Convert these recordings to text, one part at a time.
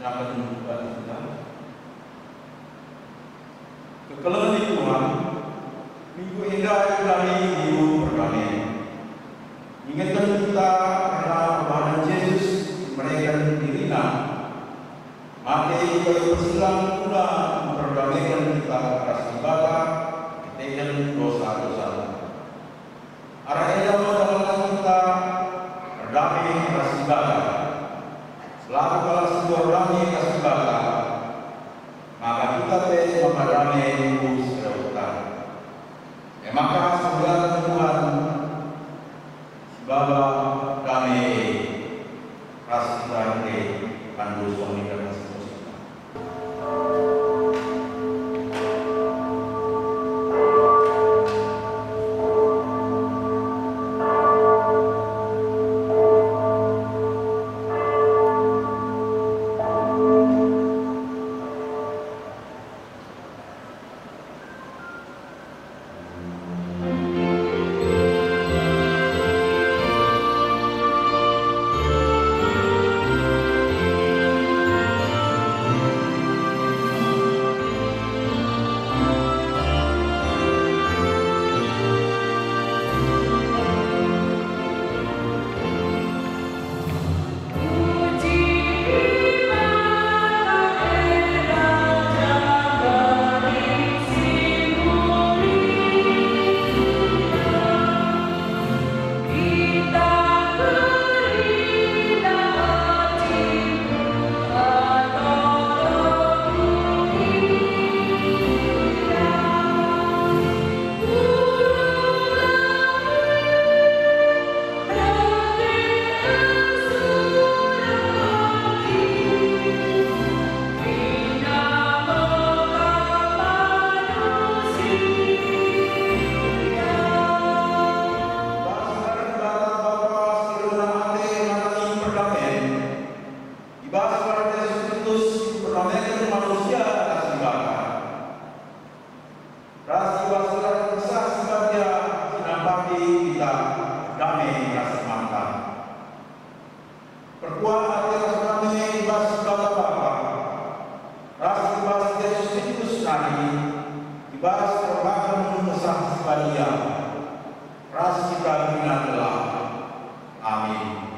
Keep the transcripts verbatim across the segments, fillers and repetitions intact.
Akan kita. Kekelengen Tuhan, minggu enda ikutami minggu perdamen. Ingetken kita kerna perbahanen Jesus mereken diriNa mate i kayu persilang guna mperdameken kita ras Dibata, erkiteken dosa-dosanta. Arah enda me dalanna kita erdame ras Dibata. Selaku kalak si enggo erdame ras Dibata, maka kita pe maka dame enggo si rauhta. E maka, semoga Tuhan si baba dame e ras kita ende, bandu suang nina ras kita. I bas Kristus iperdameken manusia ras Dibata. Ras i bas gelar Kesah Si Badia si nampati kita dame ras imanta. Perkuah ate ras dame i bas Dibata Bapa, ras i bas Jesus Kristus nari, i bas perbahan Kesah Si Badia, ras kita kerina gelah. Amin.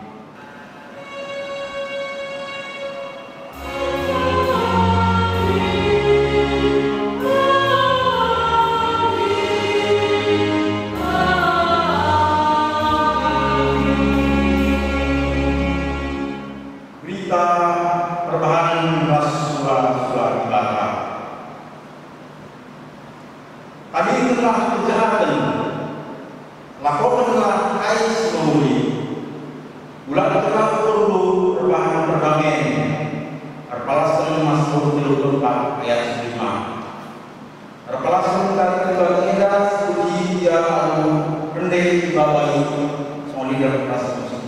Berita perbahanen ras sura-sura Dibata. Tadingkenlah kejahaten, lakokenlah kai si mehuli. Bulatkenlah ukurNdu perbahan perdamen, erpalasken Masmur telu puluh empat ayat lima. Erpalasken kari Tuhan enda si puji Ia alu rende ibabai songo lider ras musik.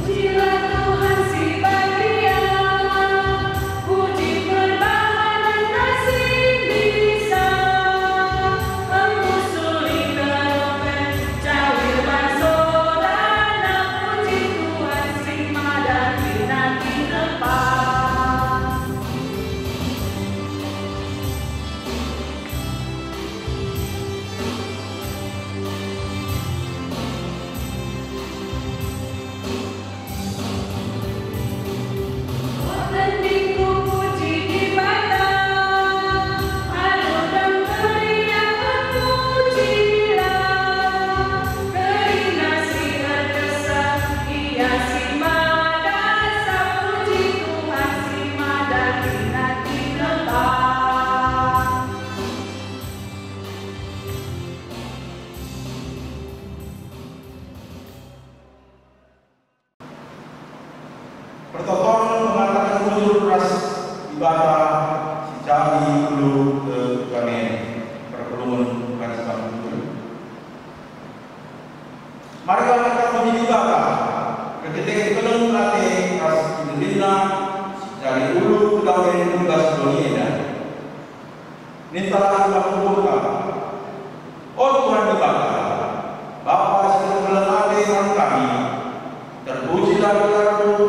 Pujilah Tuhan si badia, puji perbahanen si bisa, empu suling terompet, cawir ban soda Salah kukuburka. O Tuhan Dibata, Bapa si erkeleng ate man kami, terpujilah gelarNdu,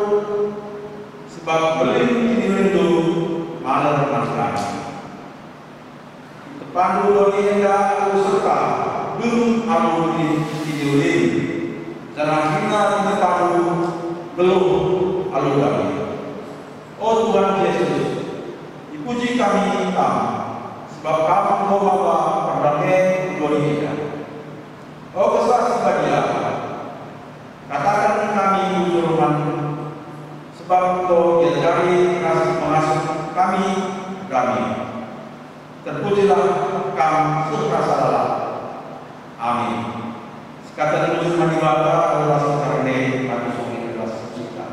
sebab mbelin kiniulinNdu maler man kami. Tepandu doni enda alu serta dem alu kiniulin, janah kerina tepandu geluh alu dame. O Tuhan Jesus, ipuji kami Kam, sebab Kam enggo maba perdamen ku doni enda. O Kesah Si Badia, kataken kami bujur man, sebab enggo iajari ras mengasup kami dame. Terpujilah Kam seh rasa lalap. Amin. Sekatan bujur man Dibata, Allah sekarang deh, maju sungguh ikhlas kita.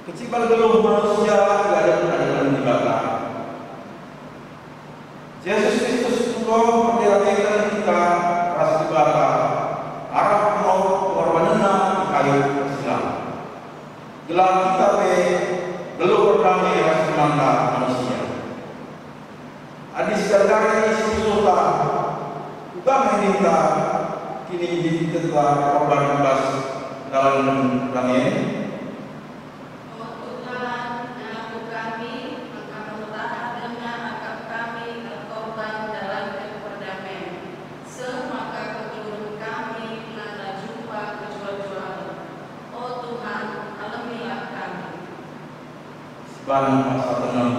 Kecibal geluh manusia i adepen-adepen Dibata. Jesus Kristus enggo mperdirameken kita ras Dibata arah pengorbanenNa i kayu persilang, gelah kita pe geluh erdame ras temanta manusia. Adi sianggari isusuta, kuga nge ninta kiniteken korban i bas dalan erdame? O Tuhan, ngelabuhi kami, maka mertahat denga akap kami erkorban ndalanken perdamen, seh maka kegeluhen kami la erjumpa kejual-jualen. O Tuhan, alemilah kami. Siban pasal enam.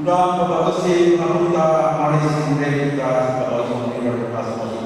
Guna mpebalusi pengapunta, mari siende kita sebagai sumber berkas musik.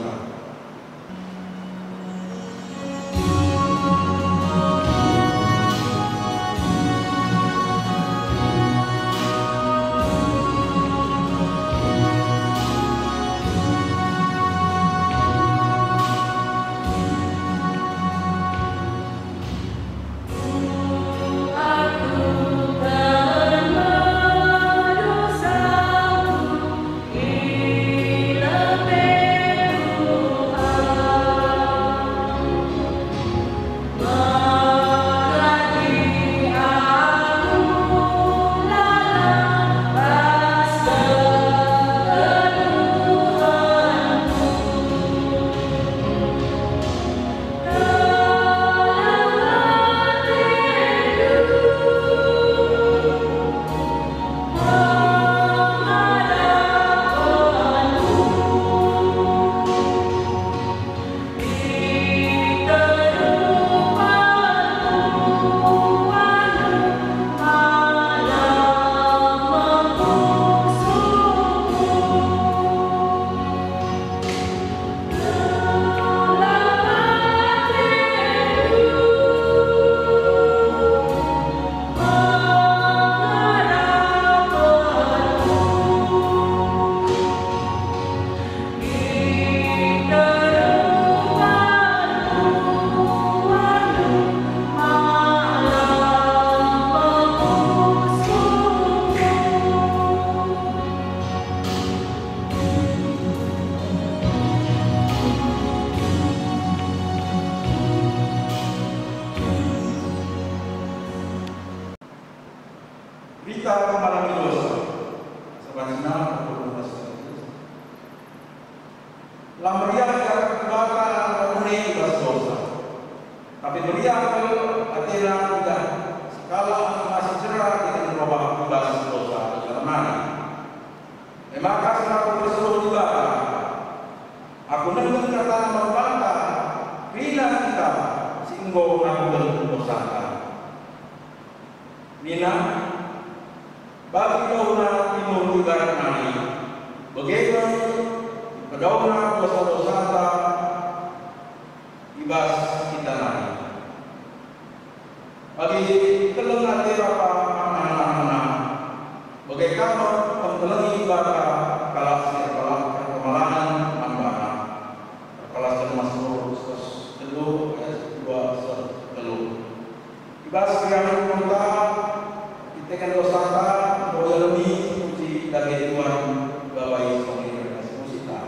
Bagi dauhna timur ibarat nari, bage me pedauhna dosa-dosanta i bas kita nari. Bagi keleng ate bapa anak-anakna, bage ka me engkelengi Dibata kalak si erkala-, erkemalangen man baNa. Erpalasken Masmur seratus telu ayat dua seh telu. I bas keriahen ukurta, erkiteken dosanta, enggo ialemi si puji dage Tuhan, ibabai songi ras musita.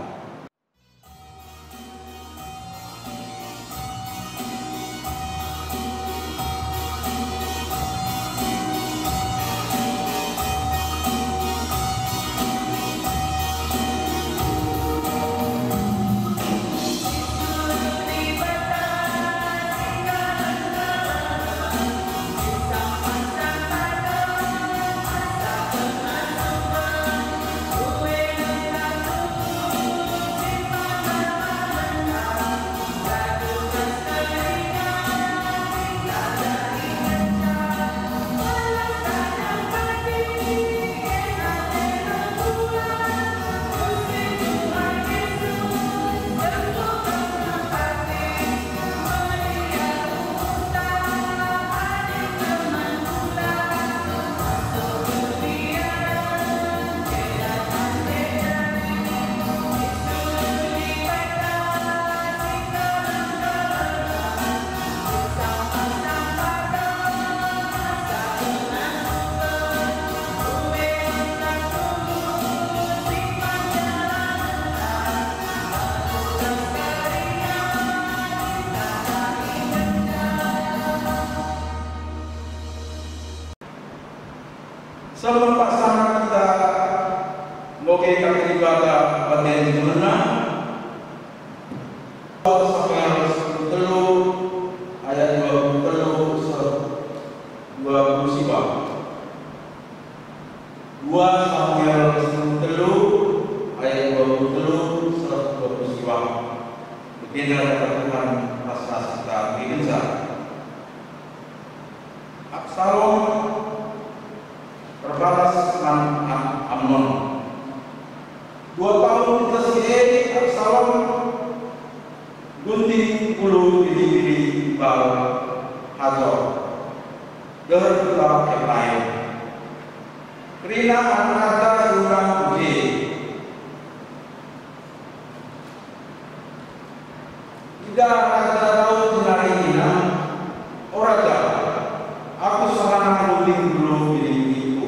Sebelum paksana kita ngoge kata Dibata bagian jumena, Samuel sepuluh telu ayat dua puluh telu seh dua puluh siwah. Dua Samuel sepuluh telu ayat dua puluh telu seh dua puluh siwah. Begenda kata Tuhan ras-ras kita ngegenca. Absalom erbalas man Am-, Amnon. Dua tahun i bas si e Absalom gunting ngulu biri-biri i Baal Hazor, deher kuta Efraim. Kerina anak raja i je. Idah Raja Daud jenari nina, "O raja, aku sohana gunting ngulu biri-biriku.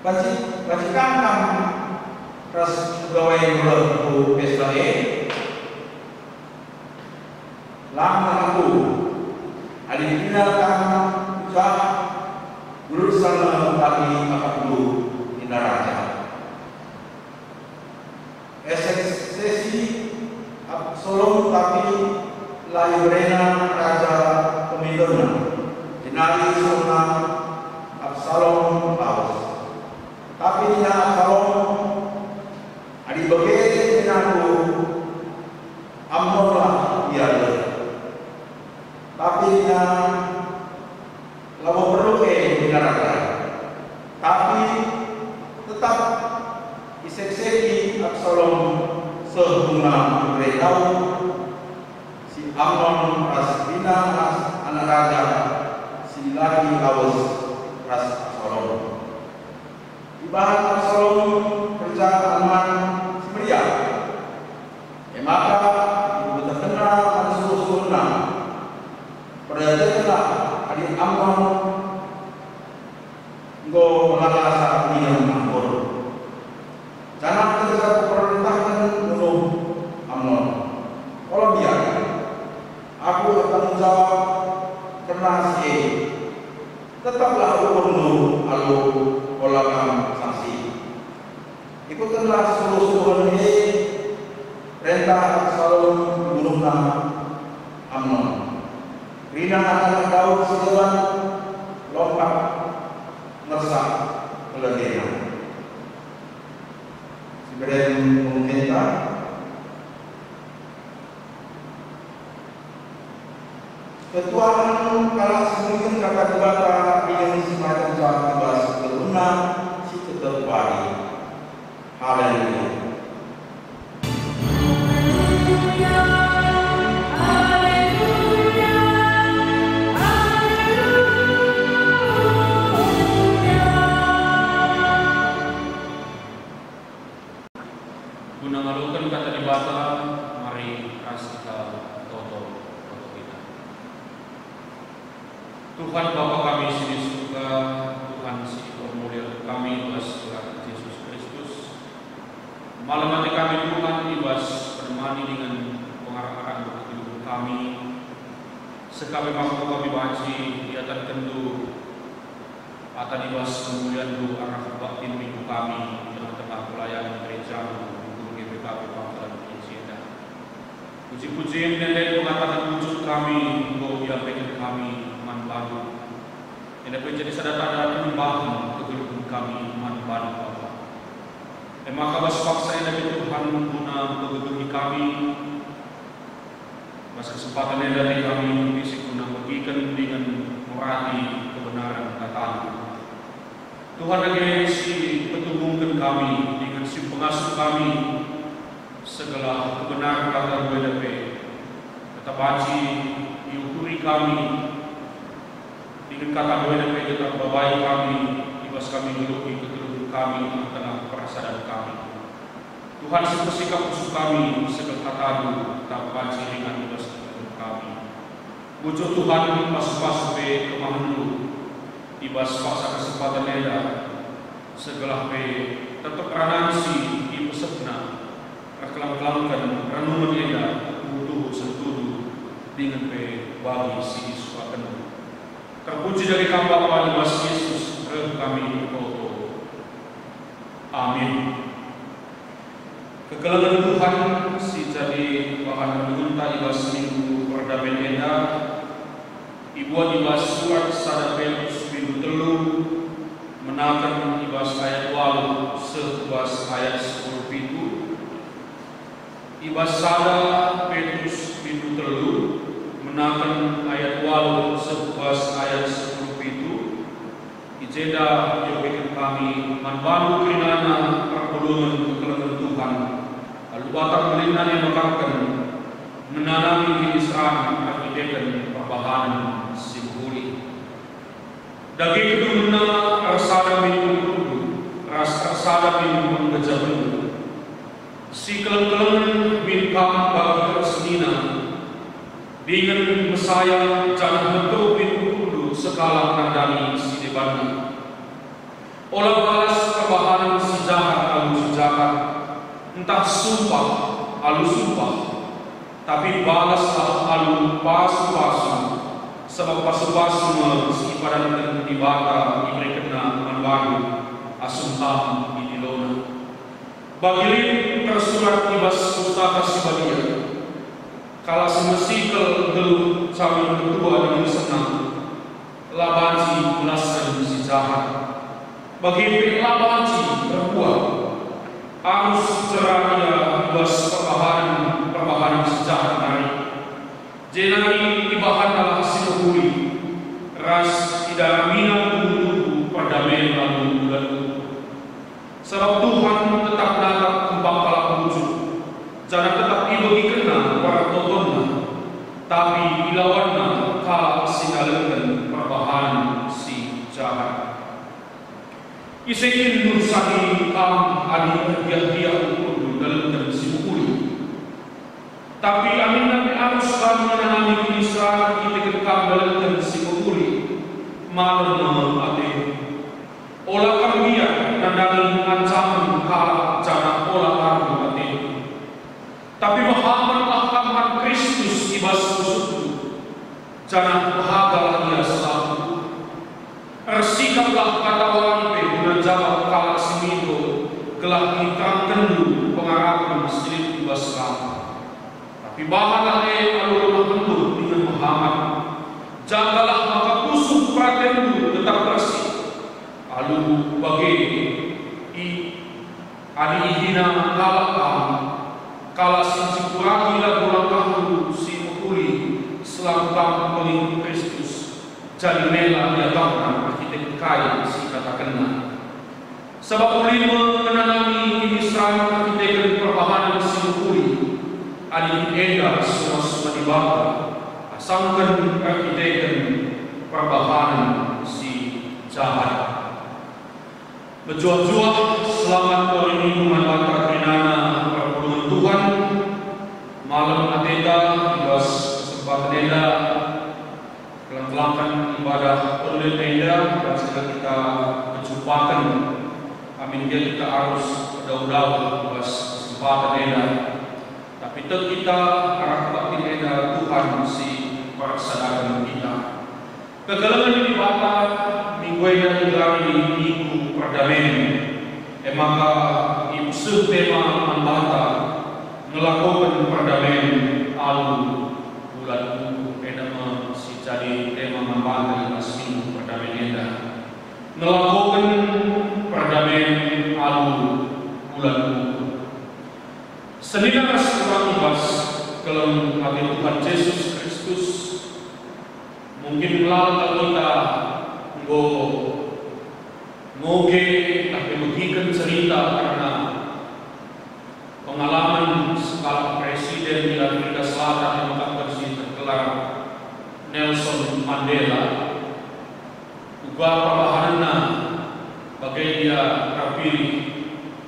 Banci, banci kam ras pegawai reh ku pesta e? Lang ngenca aku. Adi kerina kam kucah, gelut sana me akapndu," nina raja. Eseksesi Absalom tapi la iberena raja pemindonna, jenari suruhna Absalom lawes. Tapi nina Absalom, "Adi bage ninangku, Amnonlah ia reh." Tapi nina, "Labo perlu e," nina raja. Tapi tetap isekseki Absalom seh guna ibere Daud si Amnon ras kerina anak, anak raja si laki lawes ras Absalom. Ibahan Absalom kerja man si meriah. E maka ipepetehkenna man suruh-suruhna, "Perdiatkenlah adi Amnon enggo melala asap minum anggur, janah kenca kuperentahken munuh Amnon. Ola mbiar. Aku ertanggung jawab kerna si e. Tetaplah ukurndu alu ola kam sangsi." Ikutkenlah suruh-suruhen e, perentah Absalom ibunuhna Amnon. Kerina anak Daud si deban lompat ngersak keledena. Siberen pengundenta. Ketuahen kalak si muliken kata Dibata dingen si macam-macam i bas si tetap pagi. Haleluya. Guna ngaloken Kata Dibata, mari ras kita toto-toto kita. Tuhan Bapa kami si di surga, Tuhan si ipermuliaken kami i bas gelar Jesus Kristus, malem ate kami Tuhan i bas penemani dingen pengarah-arah kegeluhen kami, seh kami maka kami banci iatenkenndu ata i bas kemulianNdu arah kebaktin minggu kami i tengah-tengah pelayanan gerejaNdu, G P K P Pangkalan Kini si enda. Puji-pujin ende pengataken bujur kami enggo iambeken kami man bandu. Enda pe jadi sada tanda penyembahen kegeluhen kami man bandu, Bapa. E maka bas paksa enda pe Tuhan guna mpegegehi kami, bas kesempatan enda pe kami bisi guna megiken dingen merati kebenaran kataNdu. Tuhan dage si petungungken kami dingen si pengasup kami, segelah kebenar kataNdu enda pe tetap banci iukuri kami, dingen kataNdu enda pe tetap babai kami i bas kami ngeluhi kegeluhen kami i tengah-tengah perasadan kami. Tuhan, si mpesikap pusuh kami, segelah kataNdu tetap banci ringan i bas kegeluhen kami. Bujur Tuhan, pasu-pasu pe kemahenNdu i bas paksa kesempatan enda, segelah pe tetap ranan si ipesehna erkelang-kelangken renungen enda tuhu-tuhu sentudu dingen pe bagi si isukakenNdu. Terpuji dage Kam Bapa, i bas Yesus reh kami ertoto. Amin. Kekelengen Tuhan si jadi bahan renungenta i bas Minggu Perdamen enda ibuat i bas surat sada Petrus bindu telu, menaken i bas ayat waluh seh ku bas ayat sepuluh pitu. I bas sada Petrus bindu telu, menaken ayat waluh seh ku bas ayat sepuluh pitu, i jenda iogeken kami man bandu kerinana perpulungen kekelengen Tuhan, alu batang belinna e mekapken, ngenanami kiniseran erkiteken perbahanen si mehuli. Dage kedungenna ersada min ukurndu, ras ersada min penggejapenndu. Si keleng-kelengen min kam bagi ersenina, dingen mesayang janah meteruk min ukurndu sekalak nandangi si debanna. Ola balas perbahanen si jahat alu si jahat, ntah sumpah alu sumpah, tapi balaslah alu pasu-pasu, sabap pasu-pasu me si ipadanken Dibata iberekenNa man bandu asum kam idilona. Bagi lit tersurat i bas Pustaka Si Badia, kalak si mesikel nggeluh camun metua dingen senang, la banci melasken si jahat, bage pe la banci erbuah. Arus jera ia i bas perbahanen-perbahanen si jahat nari, jenari ibahannalah si mehuli, ras idaramina tuhu-tuhu perdamen alu bulan ukur. Sabap Tuhan tetap natap kempak kalak bujur, janah tetap ibegikenNa pertotonna, tapi ilawanNa kalak si ndalanken perbahanen si jahat. Ise kin nuhsahi kam adi erdiah-diah ukurndu ndalanken si mehuli? Tapi aminna pe arus kam ngenanami kiniseran erkiteken kam ndalanken si mehuli, malem me atendu. Ola kam mbiar nandangi ancamen kalak janah ola ragu atendu. Tapi mehamatlah kam man Kristus i bas pusuhndu, janah mehagalah ia selaku Tuhan. Ersikaplah katawari pe guna njabap kalak si mindo, gelah iterangkenndu pengarapen si lit i bas kam. Tapi bahanlah e alu lemah lembut dingen mehamat. Jagalah maka pusuh peratenndu tetap bersih. Alu bage, i Adi ihina kalak kam, kalak si ncukuraki lagu langkahndu si mehuli selaku kam pengikut Kristus, jadi mela ia kam erkiteken kai si ikatakenna. Sabap uli me ngenanami kiniseran erkiteken perbahanen si mehuli, adi kin enda suma-suma Dibata, asangken erkiteken perbahanen si jahat. Mejuah-juah selamat wari Minggu man banta kerinana perpulungen Tuhan. Malem ateta i bas kesempaten enda, kelangkelangken ibadah online enda, banci kita pejumpaken. Amin gia kita arus pedauh-dauh i bas kesempaten enda. Tapi tek kita arah kebaktin enda Tuhan si persadaken kita. Kekelengen Dibata, minggu enda igelari Minggu Perdamen. E maka, ipeseh tema man banta, ngelakoken perdamen alu bulan ukur. Enda me si jadi tema man banta i bas Minggu Perdamen enda. Ngelakoken perdamen alu bulan ukur. Senina ras ulang i bas keleng ate Tuhan Jesus Kristus, mungkin melala kal kita enggo ngoge tapi megiken cerita kerna pengalaman sekalak presiden di Afrika Selatan yang mekapken si tergelar Nelson Mandela. Uga perbahanenna, bage ia terpilih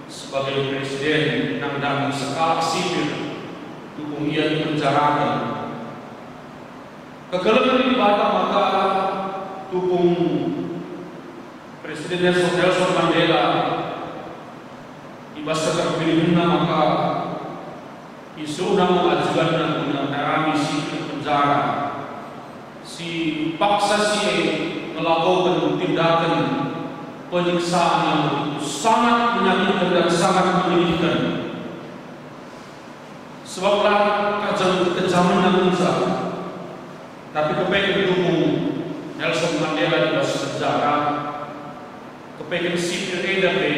sebagai presiden nandangi sekalak sipir, tupung ia dipenjaraken. Kekelengen Dibata maka tupung Presiden Nelson, Nelson Mandela, i bas keterpilihenna maka isuruhna me ajudanna guna ndarami sipir penjara si paksa si e ngelakoken tindaken penyiksaan yang begitu sangat menyakitkan dan sangat menyedihkan. Sebab la kajam kejamenna ngenca, tapi kepeken tupung Nelson Mandela i bas penjara, kepeken sipir enda pe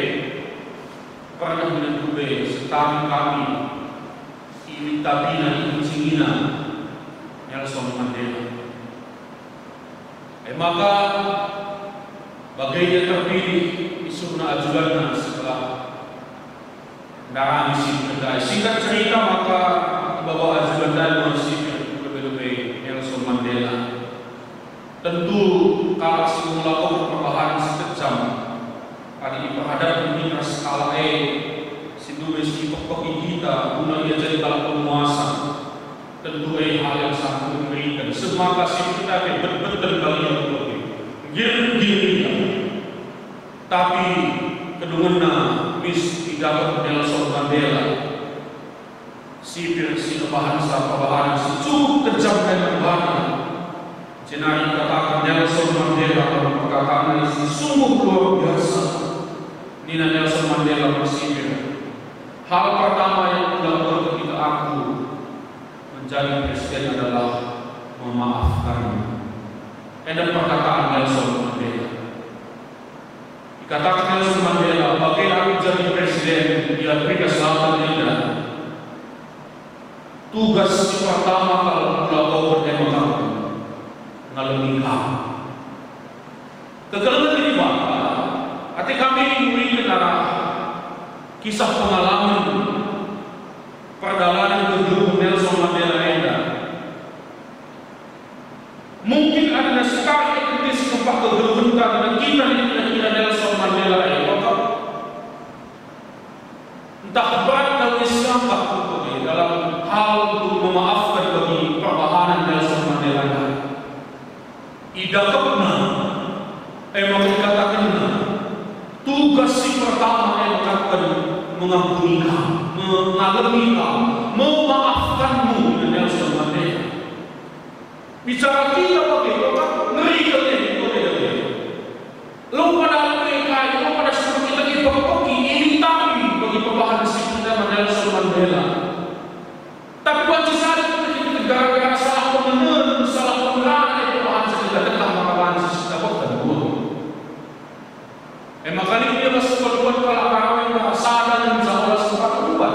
pernah minen kube setami kami ilit-ilit tabina, ibencingina Nelson Mandela. E maka, bage ia terpilih, isuruhna ajudanna sekalak ndarami sipir ndai. Singkat cerita maka, ibawa ajudan ndai me sipir ku lebe-lebe Nelson Mandela. Tentu kalak si ngelakoken perbahanen si kejam, adi iperhadapken kita sekalak e, si ndube si ipekpeki kita guna ia jadi kalak penguasa, tentu e hal yang sangat mengerikan. Semaka sipir ndai pe bet-beten kal ia ku lebe, nggir-nggir ia. Tapi kedungenna mis idakep Nelson Mandela. Sipir si erbahanca perbahanen si cukup kejam ndai man bana. Jenari ikataken Nelson Mandela alu perkatanen si sungguh luar biasa. Nina Nelson Mandela man sipir, "Hal pertama yang kulakukan ketika aku menjadi presiden adalah memaafkan." Enda perkataan Nelson Mandela. Ikataken Nelson Mandela, "Bage aku jadi presiden di Afrika Selatan enda, tugas si pertama kal kulakoken e maka ngalemi kam." Kekelengen Dibata, ate kami nuriken arah kisah pengalaman perdalanen kegeluhen Nelson Mandela enda. Mungkin ada sekali etis kepah kegeluhenta guna kita nin kira-kira Nelson Mandela e, maka ntah berat kal siapa dalam hal untuk memaafkan bagi perbahanen Nelson Mandela ndai. Idakepna, e maka ikatakenna, tugas si pertama e maka mengampuni kam, mengalemi kam, memaafkanmu, nina Nelson Mandela. Bicara kita bage, maka ngeriken e, bage, bage. Lo pada lebe kai, lo pada suruh kita ipekpeki, ilitapi bagi perbahanen si kita Nelson Mandela. Tapi banci saja kita gara-gara salah pengenen, salah pengerana, e, perbahanen kita dekah maka banci kita boten buat. E maka lit ia bas sebuah kalak Karo enda sada ngenca ola sempat berubah.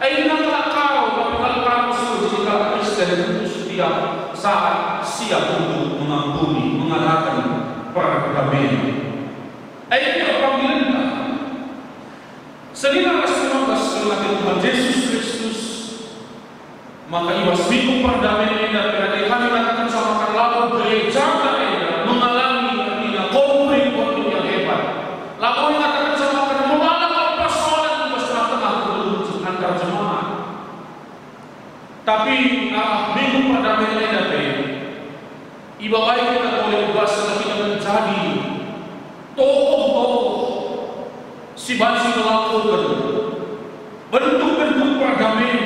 E, nina kalak Karo, tapi kalak Karo si jadi kalak Kristen tentu setiap saat siap untuk mengampuni, mengadakan perdamaian. E, nina panggilenna, Senina ras terima kasih Tuhan Jesus Kristus, maka i bas Minggu Perdamen enda pe ate kami ngataken sama kan labo gerejata enda mengalami ertina konflik-konflik yang hebat. Labo ngataken sama kan melala persoalan i bas tengah-tengah kegeluhen antar jemaat. Tapi arah Minggu Perdamen enda pe, ibabai kita tole bas kita menjadi tokoh-tokoh si banci ngelakoken bentuk-bentuk perdamen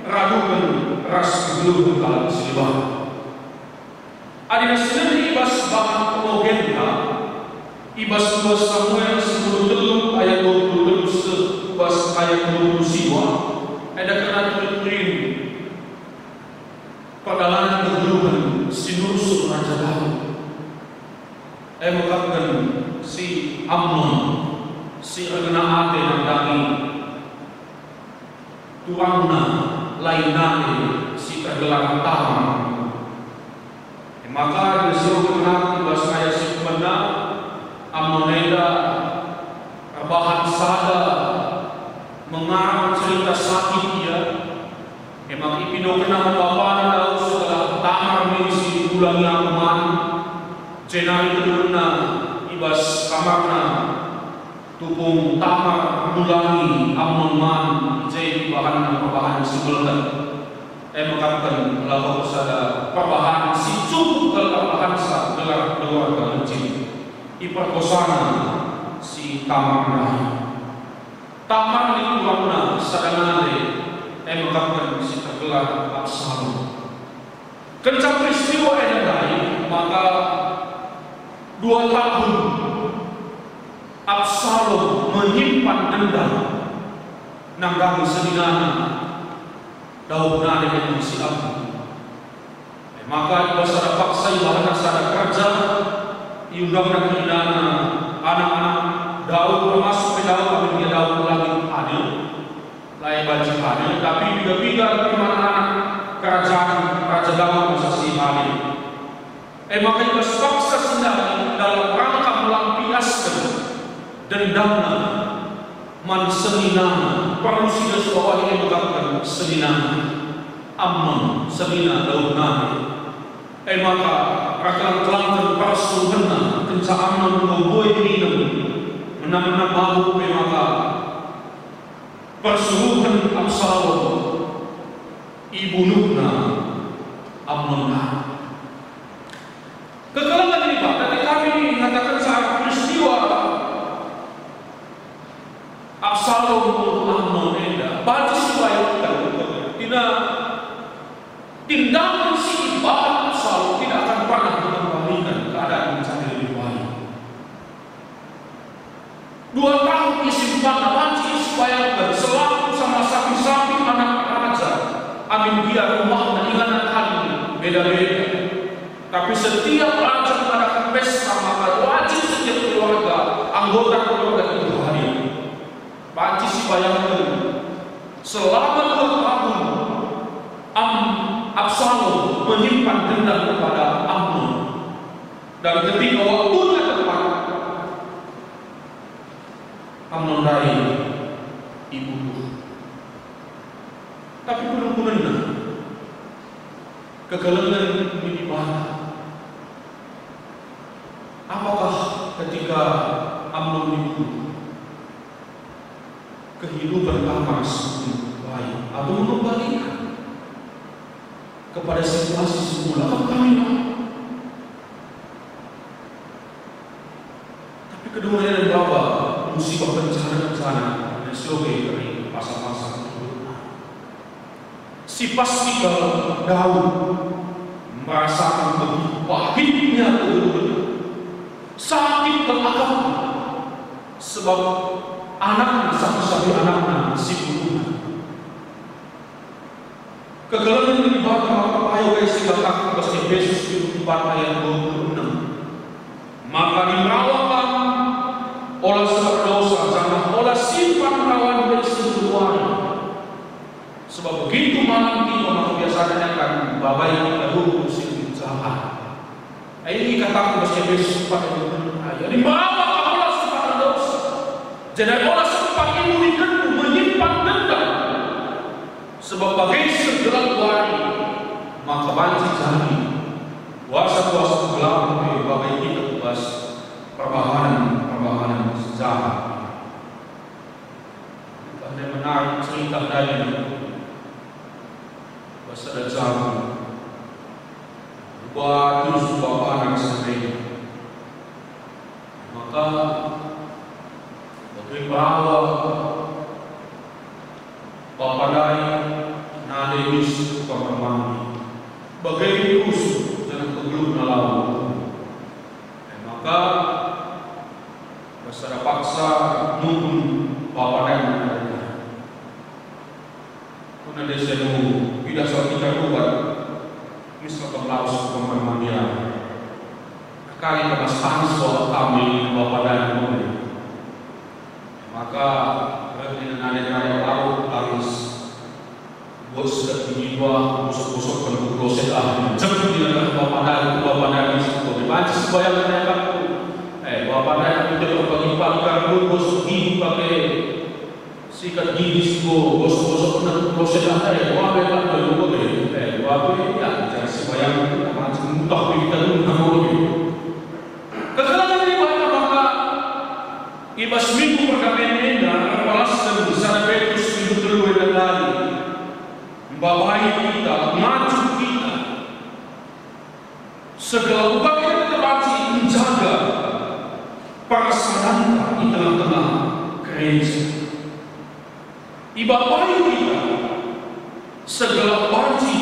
raduken ras kegeluhen kalak si deban. Adi nasiken i bas bahan pengogenta, i bas dua Samuel sepuluh telu ayat dua puluh telu seh ku bas ayat dua puluh siwa, enda kena turin-turin perdalanen kegeluhen si nurusi Raja Daud. E mekapken si Amnon, si erkena ate nandangi turangna lain nande si tergelar Tamar. E maka diseruken aku bas ayat si pemena, Amnon enda erbahan sada mengarang cerita sakit ia. E maka ipindokenna man bapana Daud segelah Tamar min si ulangi aku man, jenari teduhna i bas kamarna. Tupung Tamar nulangi Amnon man, i je ibahanna perbahan si melket. E mekapken labo sada perbahan si cukup kal erbahansa gelar keluarga Mesir. Iperkosana si Tamar ndai. Tamar lit turangna sada nande, e mekapken si tergelar Absalom. Kenca peristiwa enda ndai, maka dua tahun Absalom menyimpan dendam nandangi seninana Daud nande si Amnon. E maka i bas sada paksa ibahanna sada kerja, iundangna kerinana anak-anak Daud, termasuk pe Daud, amin gia Daud la lit adil, la banci adil, tapi piga-piga anak kerajaan Raja Daud masa si adil. E maka i bas paksa si ndai dalam rangka melampiasken dendamna man seninana, perlu si das bawahi e mekapken seninana Amnon, senina Daud nande. E maka rakelang-kelangken persuruhenna kenca Amnon enggo mbue minem, menam-menam mabuk pe maka persuruhen Absalom ibunuhna Amnon nari. Kekelengen Dibata, tapi kami ngataken arah peristiwa Absalom Amnon enda, banci sibayangken, tina tindakan si ibahan Absalom tidak akan pernah mengembalikan keadaan menjadi lebih baik. Dua tahun isimpanna banci sibayangken selaku sama sapih-sapih anak raja, amin gia rumahna inganan kali beda-beda. Tapi setiap raja mengadakan pesta, maka wajib setiap keluarga, anggota keluarga itu hadir. Banci sibayangken selama dua tahun Am-, Absalom menyimpan dendam kepada Amnon. Dan ketika waktunya tepat, Amnon ndai ibunuh. Tapi penungkunenna kekelengen ni Dibata. Apakah ketika Amnon dibunuh, kehidupan Tamar semakin baik atau mengembalikan kepada situasi semula? Kan kami tahu. Tapi kedua enda baba musibah bencana-bencana yang sioge dari pasal-pasal. Si pasti kal Daud merasakan begitu pahitnya kegeluhen, sakit kal akapna, sebab anakna, sapih-sapih anakna si bunuhna. Kekelengen Dibata maka payo kai si kataken bas Epesus pitu empat ayat dua puluh enam. Maka nimberawa kam ola si erdosa, janah ola simpan rawan si genduari. Sebab begitu malam tiba maka biasanya akan babai kita hukum si jahat. Ini kataku bas Epesus empat ayat dua puluh enam. Jadi, maka ola sempat erdosa. Jadi, ola sempat ibu Ikenndu menyimpan dendam, sebab bage segelah wari maka banci jadi kuasa-kuasa kegelapan pe bage kita ku bas perbahanen-perbahanen si jahat. Tah ndai menarik cerita ndai bas sada jabu. Ubat terus bapana sendiri. Maka bage perawa bapa ndai nande mis ku kamar mandi. Bage terus janah kegeluhna lau. E maka, bas sada paksa nungkun bapa ndai nande. Kuna desa nu idah salkita kubat, misalken lawes ku kamar mandi. Kali ka bas tangis wah kami bapa ndai mulih. Maka reh nina nande-nande lawes tangis. Buat sedak bini dua, gosok-gosokkan ku kloset ah. Jemput nina bapa ndai, bapa ndai, banci sembahyang nande aku. Eh, bapa ndai, aku pagi-pagi kan gosok gigi pake Sikat gigi si enggo gosok-gosok kena ku kloset ah, eh, wah, eh, tak ada lupa, eh, eh, wah, eh, ya, jangan sembahyang itu, tak macam mudah kita dulu, tak boleh. Kekelengen Dibata maka, i bas Minggu Perdamen enda, erpalasken sada Petrus pindu telu enda tadi. Mbabai kita, ngajar kita. Segelah uga kita banci menjaga persadanta i tengah-tengah gereja. Ibabai kita segelah banci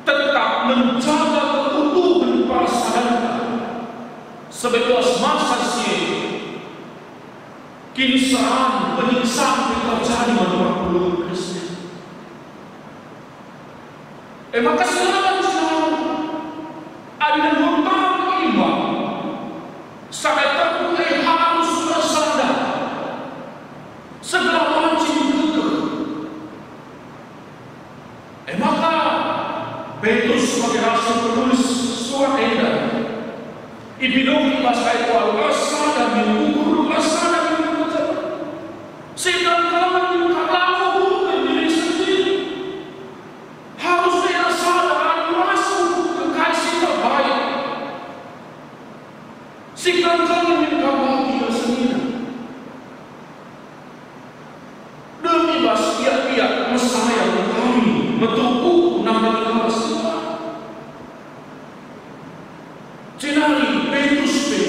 tetap menjaga keutuhen persadanta. Sebab masa si e kiniseran, penyiksaan terjadi man perpulungen Kristen. E maka serangan-serangan adi nenggo tang imam, sada tanggung e harus ersada, segelah banci kekeh. E maka Petrus sebagai rasul penulis surat enda, ipindohi bas ayat walu, ersada min ukur, ersada min ukur. Sehingga kalian kap la ngukurken diri sendiri. Harus enda sada alu rasul ke kai si terbaik. Sikeleng-keleng min kam bagi senina. Demi bas biak-biak mesayang kami metuhu nandangi kalak si Jenari Petrus pe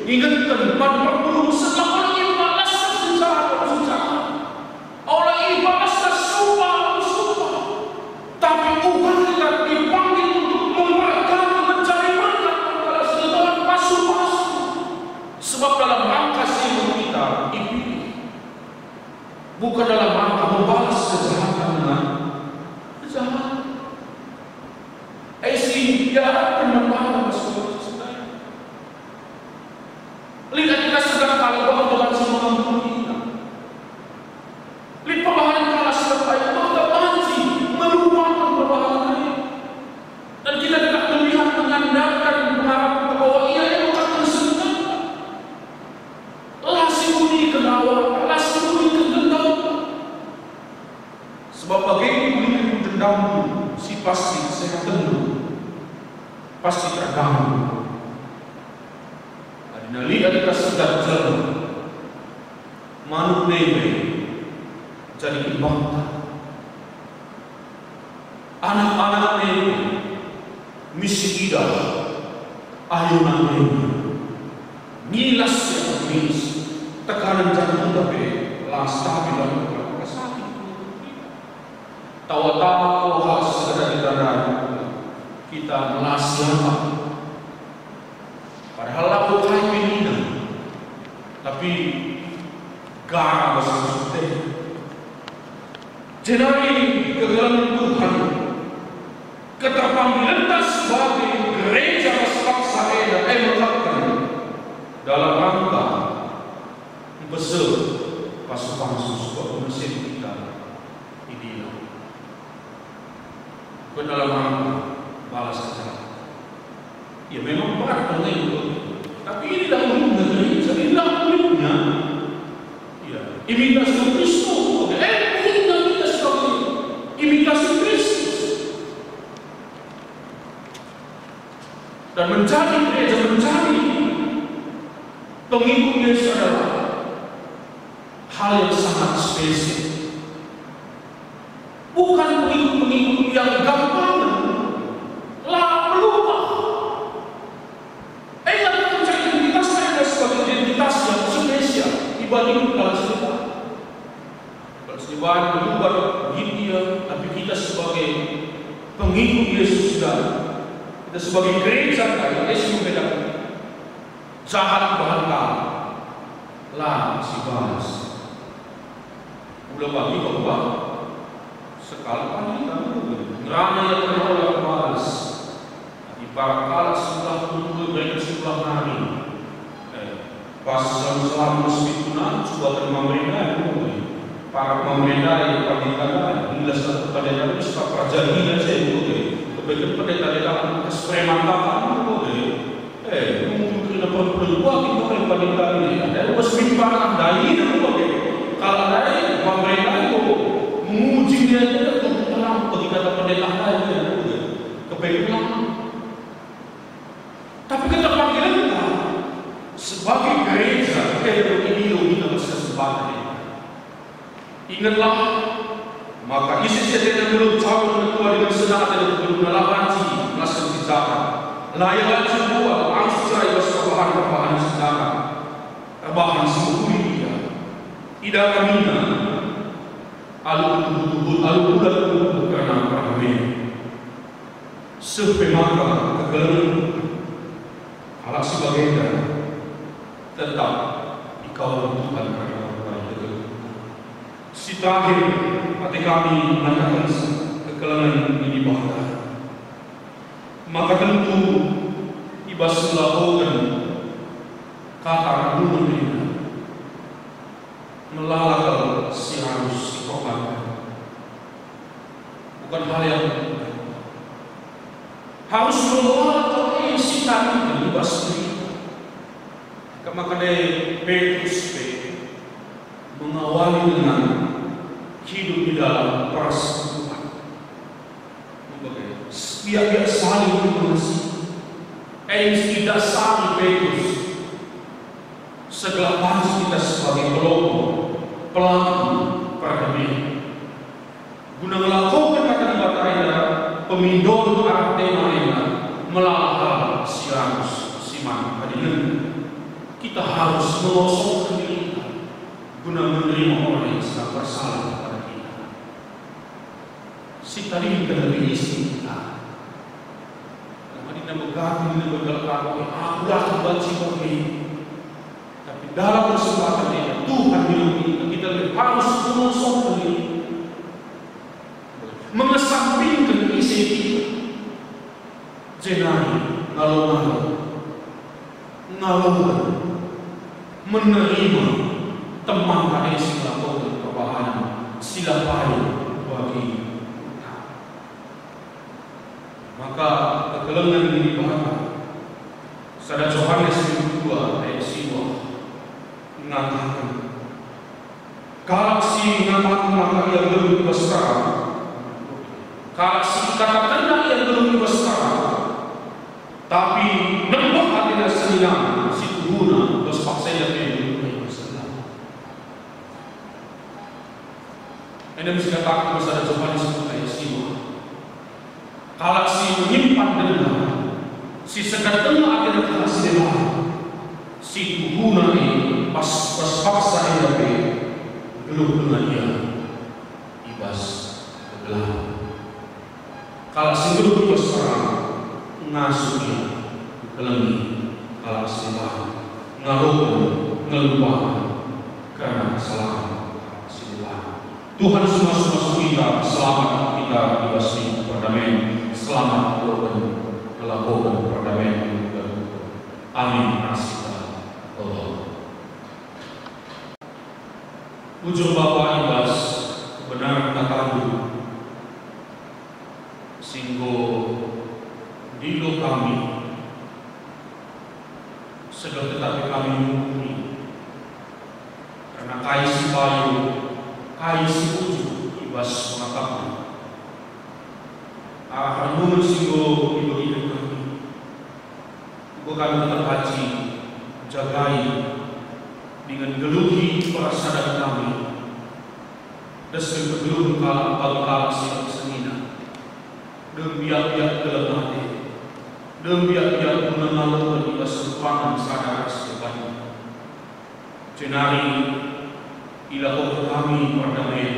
ngingetken man perpulungen sekalak ibalasken secara secara. Ola ibalasken supa-supa, tapi uga kita dipanggil untuk memberkati, menjadi berkat kepada seluruh pasu-pasu. Sebab dalam rangka si kita dipilih. Bukan dalam rangka membalas kejahatan dengan kejahatan. Eh, si diharapkan membalas kejahatan. Lihat kita sedang kalau bahwa Tuhan semua mengampuni kita. Lihat pembahanan kalau sedang baik, kita banci melupakan pembahanan ini. Dan kita tidak melihat mengandalkan pengharapan bahwa ia yang akan senang. La si buniken awak, la si buniken dendam. Sebab bage buniken dendam si pasti kesehatenmu pasti terganggu. Adi naliat ka segat jelma, manuk nebe jadi imbangta. Anak-anak nebe misi idah, ayona nebe ngilas si anak ngilas, tekanen jantung pe la stabil, lalu kesakitan. Tawa-tawa sekedar ditandai kita melasi apa. Padahal labo kai pe nina, tapi garam besar suteh. Jenari kegeluhen Tuhan, keterpanggilenta sebagai gereja ras paksa enda, e mekapken dalam rangka mpeseh pasu-pasu sebab mesin kita idilo. Bukan dalam rangka balas kejahatan. Ya, memang berat kan itu. Tapi inilah ulungna gereja, inilah ulungna. Ya, Imitasi Kristus, eh, imitasi Kristus. Dan menjadi gereja, menjadi pengikut Yesus adalah hal yang sangat spesial. Bukan pengikut-pengikut yang gampang, la meluah. Enda kenca identitas enda sebagai identitas yang spesial dibanding kalak si deban. Kalak si deban meluah, gini ya, tapi kita sebagai pengikut Yesus dan kita sebagai gereja, kan, Yesus membedakan. Jahat ibahan kam, la sibalas. Ula bagi bahwa sekali kali kamu ngerana ia kena ola balas. Adi parak kalak sebelah dulu, mereka sebelah nari. Eh, pas selama-selama sepituna, coba kena mereka, eh, parak mereka, eh, pandita, eh, inilah satu pandita, itu sebab perjanjian saya, eh, kebaikan pendeta-pendeta, kes preman, eh. Eh, mungkin kena perempuan kin pakai pandita ini. Ada bas mimpi anak dai, dah, oke. Kalau dai, pemerintah itu menguji dia, dia tentu terang bagi kata pendeta dai, ya, oke. Kebetulan. Tapi kita panggilan kita sebagai gereja, kita tidak begini loh, kita bas kesempatan ini. Ingetlah, maka ise si atena nggeluh cawe metua dingen senang atena nggeluhna la banci ngelasken si jahat. La ia banci mbuat arus cerai bas perbahan-perbahan si jahat. Erbahan si mehuli ia. Idaramina alu tuhu-tuhu, alu bulat tuhu kerna peramen. Seh pe maka kekelengen kalak si bagenda tetap ikawal Tuhan kerna kekelengen. Si terakhir, ate kami ngatakenca kekelengen ni Dibata. Maka tentu i bas ngelakoken kata renungen enda, melala kal si arus ikorbanken. Bukan hal yang mudah. Arus melala kal si tadi i bas diri. Kemaka Petrus pe mengawali dengan hidup di dalam persekutuan. Biak-biak saling mengasihi. Eh, tidak saling Petrus. Segelah banci kita sebagai pelopor, pelaku perdamaian. Guna ngelakoken kata Dibata enda, pemindon arah tema enda melala hal si arus si man tadingenna. Kita harus mengosongken diri kita guna menerima orang yang sedang bersalah kepada kita. Si tadingken lebih isi kita. Karena dia megati, dia begal kata, "Aku lah banci bagi." Tapi dalam kesempatan ini, Tuhan bilang kita, kita lebih harus mengosongken diri. Mengesampingken isi kita. Jenari ngalo-ngalo, ngaloken, menerima teman tadi si ngelakoken perbahanen si la payo bagi kita. Maka kekelengen ni Dibata, sada Johanes dua ayat siwah ngataken, kalak si ngataken maka ia nggeluh i bas terang, kalak si ikatakenna ia nggeluh i bas terang, tapi nembeh atena senina, situhuna bas paksa ia pe nggeluh i bas gelap. Enda me si ikataken sada Johanes dua ayat siwah. Kalak si menyimpan dendam, si sekat denga atena kalak si deban, situhuna e bas, bas paksa enda pe geluh denga ia i bas kegelapen. Kalak si nggeluh i bas terang ngasup ia, ngkelengi kalak si deban, ngaloken, ngelupaken kerna kesalahen si deban. Tuhan si ngasup-ngasup kita, selamat kita i bas minggu perdamen, selamat ngaloken, ngelakoken perdamen. Amin. Ras kita berdoa. Bujur Bapa, i bas kebenaran kataNdu si enggo ndilo kami, seh tetapi kami mungkuli kerna kai si payo, kai si ujuk i bas pengatapna. Arah renungen si enggo ibegiken kami, enggo kami tetap haji jagai dingen geluhi persadan kami, desken kegeluhen kalak bagi kalak si ersenina, dem biak-biak keleng ate, dem biak-biak guna ngaloken i bas perpulungen sada ras si banci. Jenari ilakoken kami perdamen,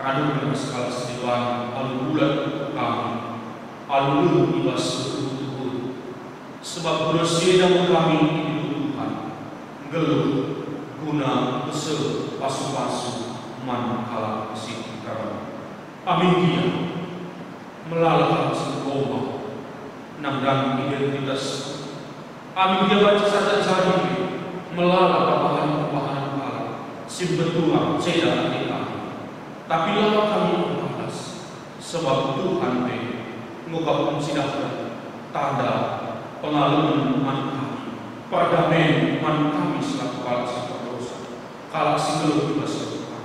radu ras kalak si deban alu bulat kami, alu leng i bas tuhu-tuhu. Sebab guna si enda me kami ipindo Tuhan, nggeluh guna bese pasu-pasu man kalak si nterem. Amin gia, melala kalak si gombal, nandang identitas. Amin gia banci saja jadi pe melala perbahan-perbahan kalak si mbenturang ceda ate kami. Tapi la kami erbalas, sebab Tuhan pe enggo kap ncidahken tanda pengalemen man kami, perdamen man kami selaku kalak si perdosa, kalak si geluh i bas Tuhan.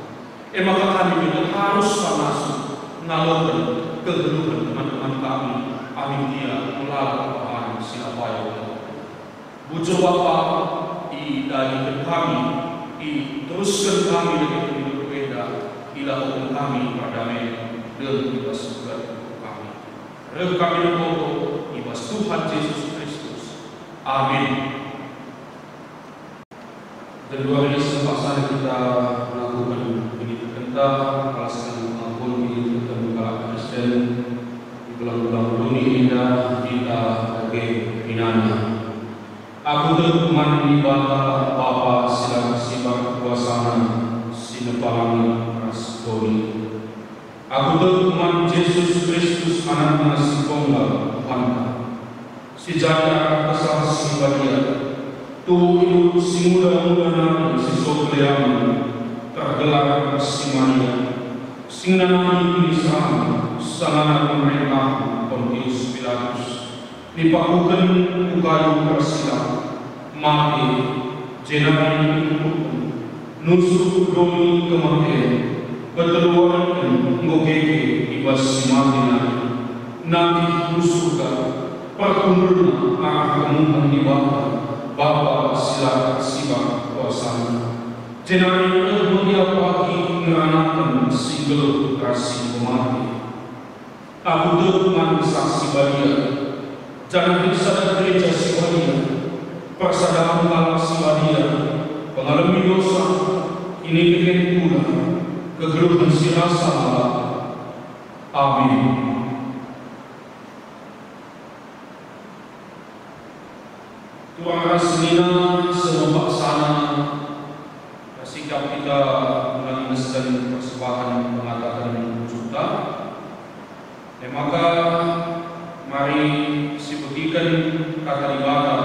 E maka kami pe arus ngasup ngaloken kegeluhen teman-teman kami, amin gia melala perbahan si la payo. Bujur Bapa, idahiken kami, iterusken kami dage pemilu enda, ilakoken kami perdamen dem i bas keluarga kami. Reh kami ertoto i bas Tuhan Jesus Kristus. Amin. Genduari sempat sada kita melakukan pendidikan, alaskan pengakuan pendidikan kalak Kristen di belang-belang doni enda kita dage pinana. Aku tek man Dibata, Bapa si la ersibar kuasana, si nepa langit ras doni. Aku tek man Jesus Kristus, Anakna si tunggal, Tuhanta, si jadi arah Kesah Si Badia, tuhu i lut si nguda-nguda nari si so keleamen, tergelar si Maria, si ngenanami kiniseran, sangana pemerentahen Pontius Pilatus. Dipakuken ku kayu persilang, mate, jenari ikuburken, nusur ku doni kematen, peteluarenken enggo keke i bas si mate nari, nangkih ku Surga, perkundulna arah kemuhen Dibata, Bapa si la ersibar kuasana. Jenari reh me Ia pagi ngeranaken si nggeluh ras si enggo mate. Aku tek man Kesah Si Badia, janah lit sada Gereja Si Badia, persadan kalak si badia, pengalemi dosa, kiniteken kula, kegeluhen si rasa lalap. Amin. Turang ras senina, seh me paksana, ersikap kita menanggesken persembahen pengataken ujungta. E maka, mari sibegiken Kata Dibata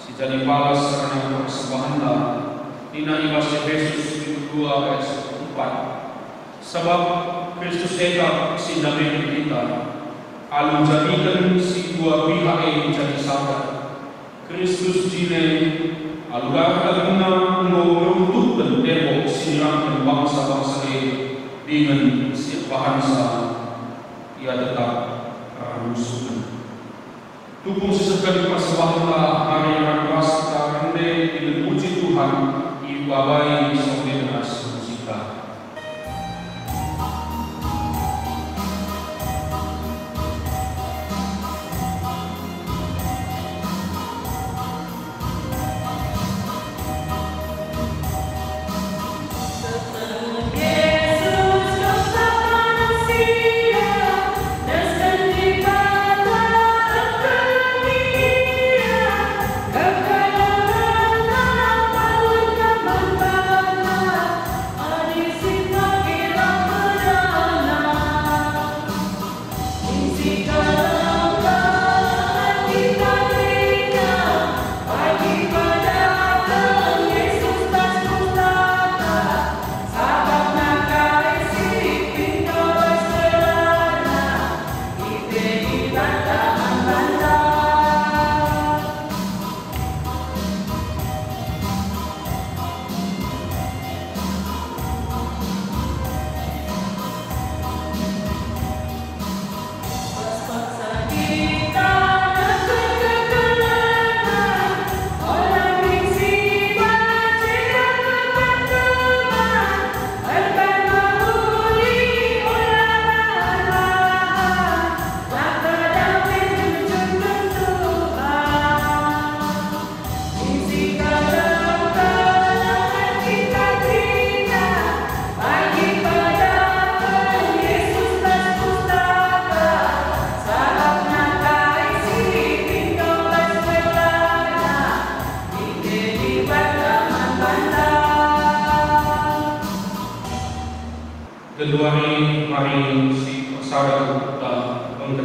si jadi palas kerna persembahenta, nina i bas Epesus pitu dua ayat sepuluh empat. Sabap Kristus e kap si ndameken kita, alu njadiken si dua pihak e jadi sada. Kristus jine, alu darta guna enggo ngeruntuhken tembok si nirangken bangsa-bangsa e dingen si erbahansa ia tetap ermusuhen. Tupung sisehken persembahenta, mari ras kita rende dingen muji Tuhan, ibabai sonde ras musik.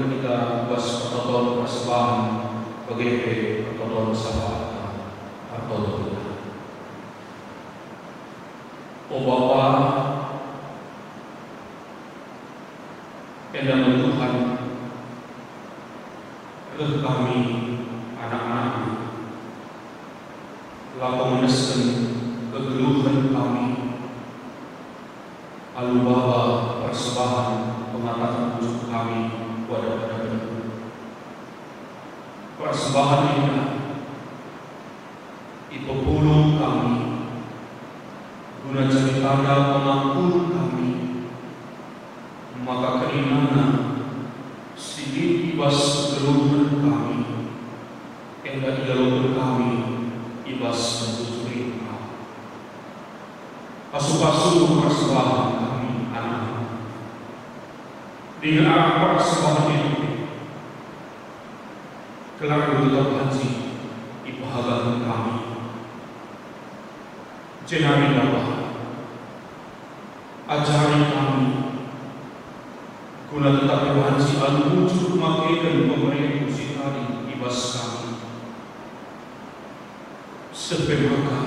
Kita bas pertoton persembahen, bage pe pertoton syafaat, pertoton kita. O Bapa, enda me Tuhan, reh kami, anak-anakNdu, lako ngendesken kegeluhen kami, alu baba persembahen pengataken ujung kami ku adep-adepNdu. Persembahen enda ipepulung kami guna jadi tanda pengampun kami, maka kerinana si lit i bas kegeluhen kami, enda ialoken kami i bas pentujuhen kami. Pasu-pasu persembahen kami, anak-anak. Dingen arah persembahen enda, gelarNdu tetap banci ipehagaken kami. Jenari Bapa, ajari kami, guna tetap banci alu bujur makeken pemereNdu si tading i bas kami. Seh pe maka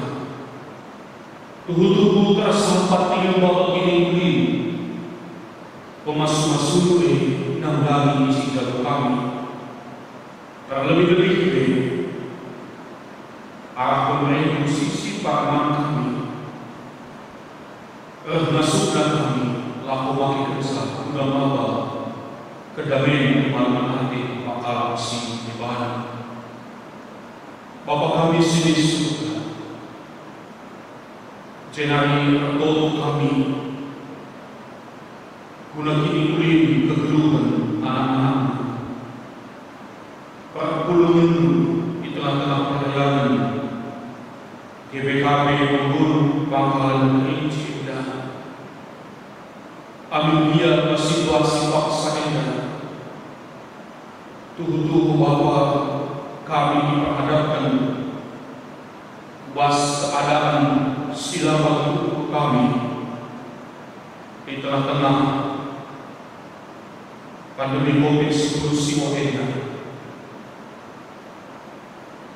tuhu-tuhu tersampat dingen baba kiniulin, pemasu-masundu e nandangi si njalo kami, terlebih-lebih pe arah pemereNdu si sipar man kami. Reh ngasuhna kami lako makekenca guna maba kedamen man ate pakal si deban. Bapa kami si i Surga, jenari ertoto kami guna kiniulin kegeluhen anak-anakNdu. PerpulungenNdu i tengah-tengah pelayanen G B K P Pengulu Pangkalan Kerinci enda, amin gia situasi paksa enda, tuhu-tuhu Bapa kami iperhadapken bas keadaan si la bage kami i tengah-tengah pandemi covid sepuluh si wah enda.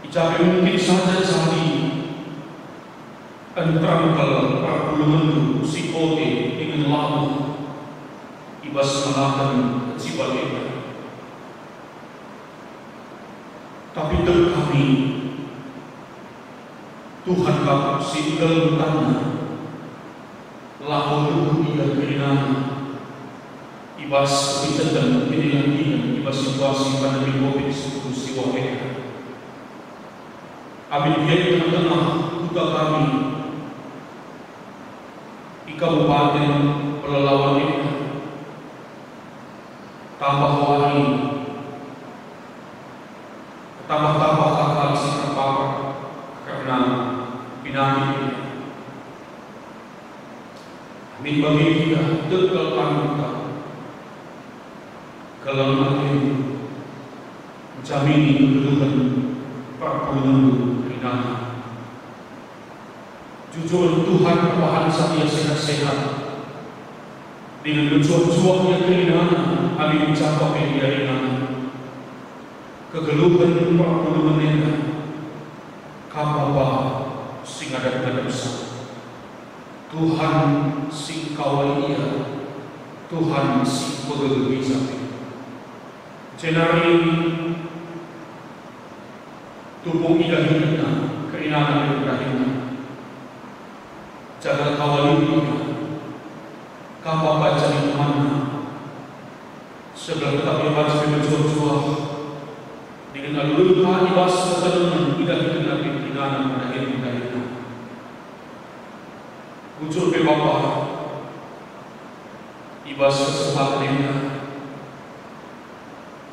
I ja pe mungkin saja jadi nterem kal perpulungenNdu si kote dingen labuh i bas ngelaken keciwal enda. Tapi tek kami, Tuhan kap si nggeluh tanna, lako nunggu ia kerinana i bas kepintetan kinilan-kinilan i bas situasi pandemi covid sepuluh si wah enda. Amin gia i tengah-tengah kuta kami i Kabupaten Pelalawan enda, tambah wari, tambah-tambah kalak si terpapar kerna penyakit enda. Amin bage gia tek kal kami, keleng ateNdu njamini kegeluhen perpulungenNdu kerinana. Jujur Tuhan, erbahanca ia sehat-sehat, dingen mejuah-juah ia kerinana, amin japa pe ia ringan. Kegeluhen perpulungen enda, Kam Bapa si ngadap-ngadapsa. Tuhan si engkawali ia, Tuhan si pegegehi ia pe. Jenari tupung idahinna kerinana pe dahinna, janah kawali ia, Kam Bapa jadi temanna, segelah tetap ia banci pe mejuah-juah, dingen alu leleng ka i bas kekelengen idahinna pe kerinana pe dahin-dahinna. Bujur pe Bapa, i bas kesempatan enda,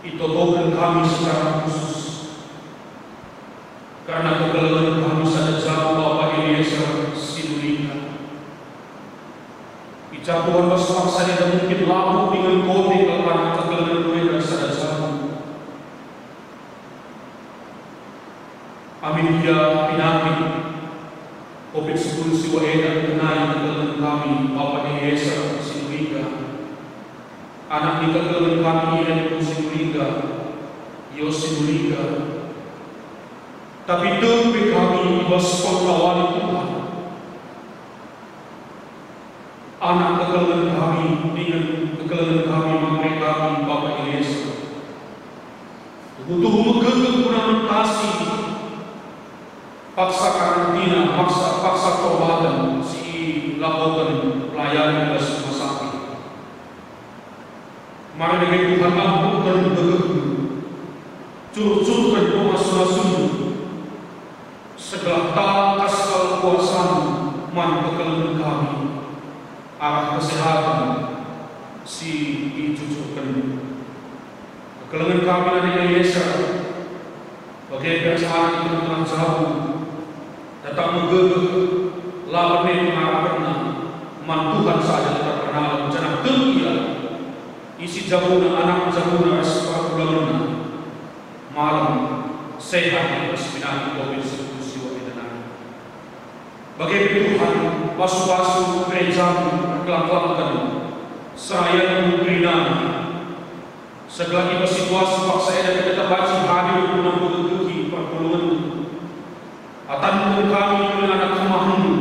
itotoken kami secara khusus kerna kekelengen kami sada jabu Bapa Eliezer Sinulinga. I ja Tuhan bas paksa enda mungkin labuh dingen kote kerna kekelengen enda sada jabu. Amin gia penyakit covid sepuluh si wah enda ngenai kekelengen kami Bapa Eliezer Sinulinga, anak ni kekelengen kami Irene Sinulinga, Yosi Muliga, tapi tek pe kami i bas pengkawali Tuhan. Anak kekelengen kami, dingen kekelengen kami, mangkai kami, Bapa Eliezer, tuhu-tuhu megegeh guna mentasi paksa karantina, paksa, paksa perbaten si ilakoken pelayanen i bas rumah sakit. Mari dage Tuhan, ampuhken gegehndu, curcurken pemasu-masundu, segelah tangkas kal kuasandu man kekelengen kami, arah kesehatan si icucurkenndu. Kekelengen kami nari Eliezer, bage pe ras anak i tengah-tengah jabu, tetap megegeh, la bene pengarapenna, man Tuhan saja tetap ernalem, janah tek ia isi jabuna, anak jabuna ras perpulangenna malem sehat i bas penyakit covid sepuluh siwa enda nari. Bage pe Tuhan, pasu-pasu gerejamu erkeleng-kelengken, serayanmu kerina, segelah i bas situasi paksa enda kita banci hadir guna mpegegehi perpulungenndu. Atanken kami kerina anak kemahendu,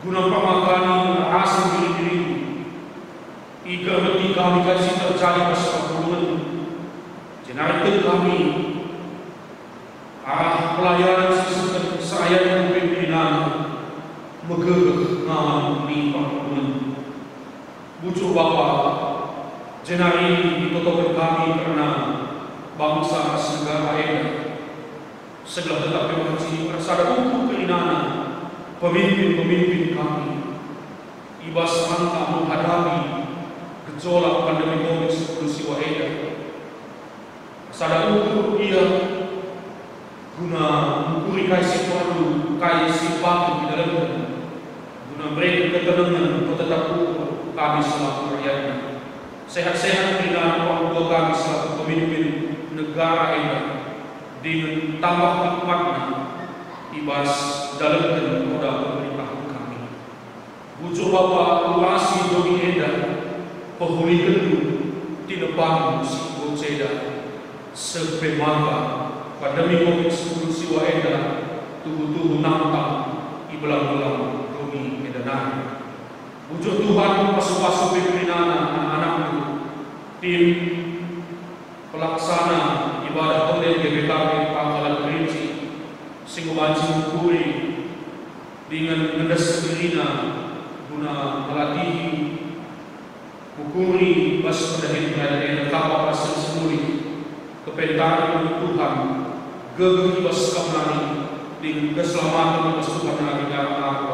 guna permakani rasen diri-dirindu. Igergeti kami kai si terjadi bas perpulungenndu, jenari tek kami arah pelayanan si seken serayanmu pe kerina, megegeh ngawan ni perpulungenndu. Bujur Bapa, jenari itotoken kami kerna bangsa ras negara enda. Segelah tetap pe banci ersada ukur kerinana pemimpin-pemimpin kami i bas rangka menghadapi gejolak pandemi covid sepuluh siwa enda. Sada ukur ia guna ngukuri kai si perlu, kai si patut idalanken, guna mereken ketenengen, petetap ukur kami selaku rakyatna. Sehat-sehat kerina orang tua kami selaku pemimpin negara enda, dingen tambah nikmatna i bas dalanken roda pemerintahen kami. Bujur Bapa, kurasi doni enda, pehulihenndu tinepandu si enggo ceda, seh pe maka pandemi covid sepuluh siwa enda tuhu-tuhu nantang i belang-belang doni enda nari. Bujur Tuhan, pasu-pasu pe kerinana anak-anakndu, tim pelaksana ibadah online G B K P Pangkalan Kerinci, si enggo banci ngukuri dingen ngendes kerina guna ngelatihi, ngukuri bas perdahin pelayanan enda kap persen semuli, kepentaren Tuhan, gegeh i bas Kam nari, dingen keselamaten i bas Tuhan nari ngarap-ngarap.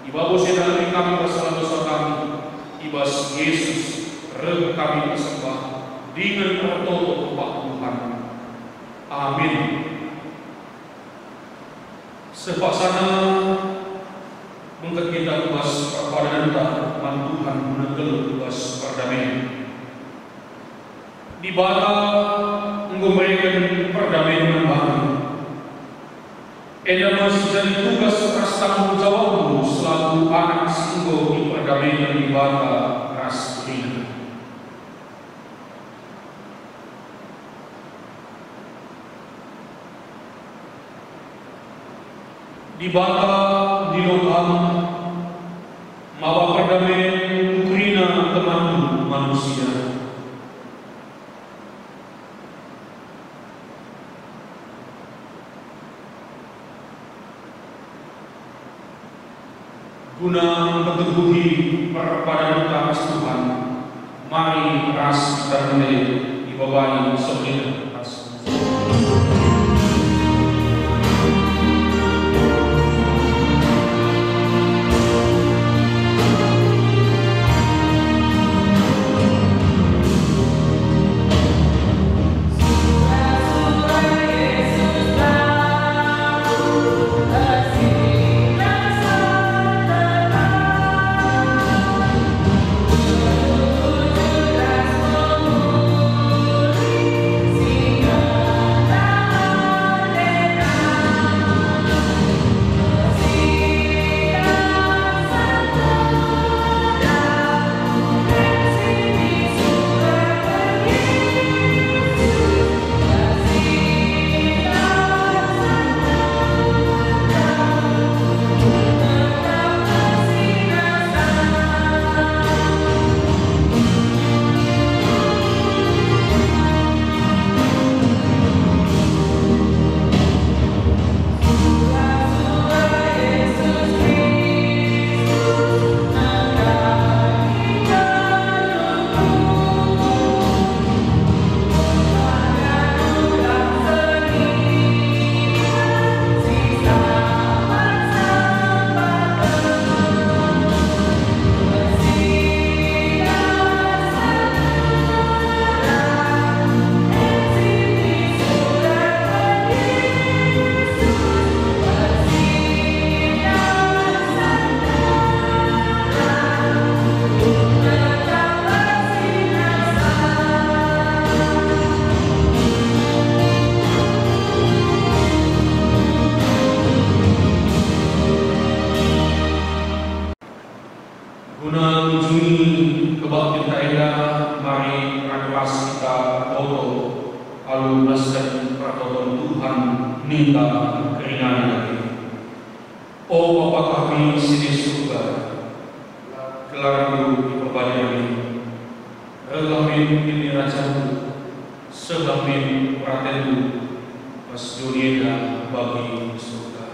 I babo si dalemi kami bas sala dosa kami, i bas Jesus reh kami ersembah dingen ertoto Bapa Tuhan. Amin. Sepaksana bengket kita ku bas perpadanenta man Tuhan guna nggeluh ku bas perdamen. Dibata enggo mereken perdamen man bandu. Enda me si jadi tugas ras tanggung jawabndu selaku anak si enggo iperdameken Dibata ras kerina. Dibata ndilo kam maba perdamen ku kerina temanndu manusia. Guna mpeteguhi perpadanenta ras Tuhan, mari ras kita rende ibabai soh enda ras kita ertoto alu belasken pertoton Tuhan ninta kerinana dage. O Bapa kami si i Surga, gelarNdu iperbadiangen. Rehlah min kinirajanNdu, sehlah min peratenNdu, bas doni enda bagi i Surga.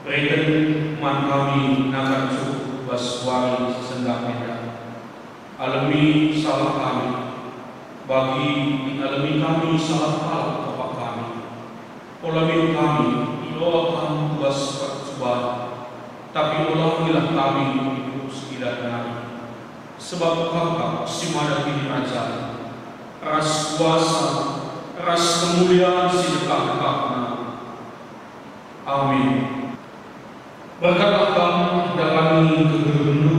Bereken man kami nakan cukup bas wari si sendah enda. Alemi salah kami, bagi ngalemi kami salah kalak kapa kami. Ola min kami ibawa Kam ku bas percuban, tapi olangilah kami i bas idah nari. Sebab Kam kap si mada kinirajan, ras kuasa, ras kemulian si dekah-dekahna. Amin. Berkatlah Kam ndakani kegeluhenndu,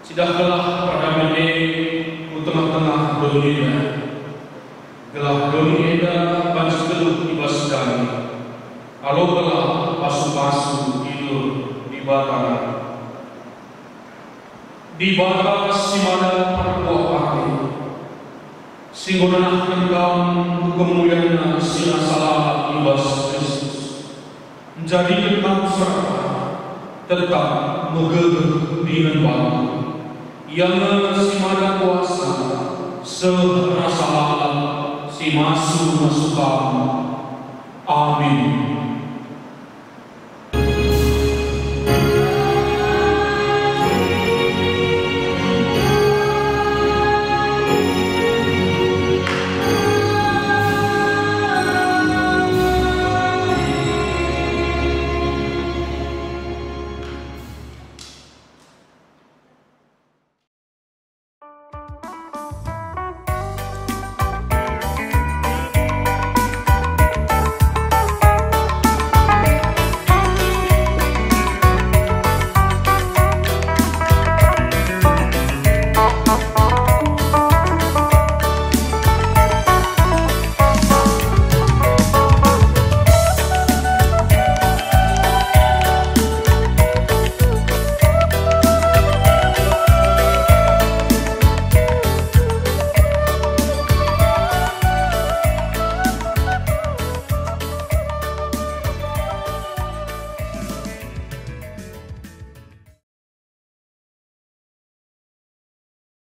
cidahkenlah perdamen e ku tengah-tengah doni enda, gelah doni enda banci geluh i bas dame. Alokenlah pasu-pasu i bas Dibata nari. Dibata si mada perkuah ate, si enggo nenahken Kam ku kemulianNa si rasa lalap i bas Kristus, njadiken Kam serta tetap megegeh dingen bangkit. Ia nge si mada kuasa seh rasa lalap si masu-masu Kam. Amin.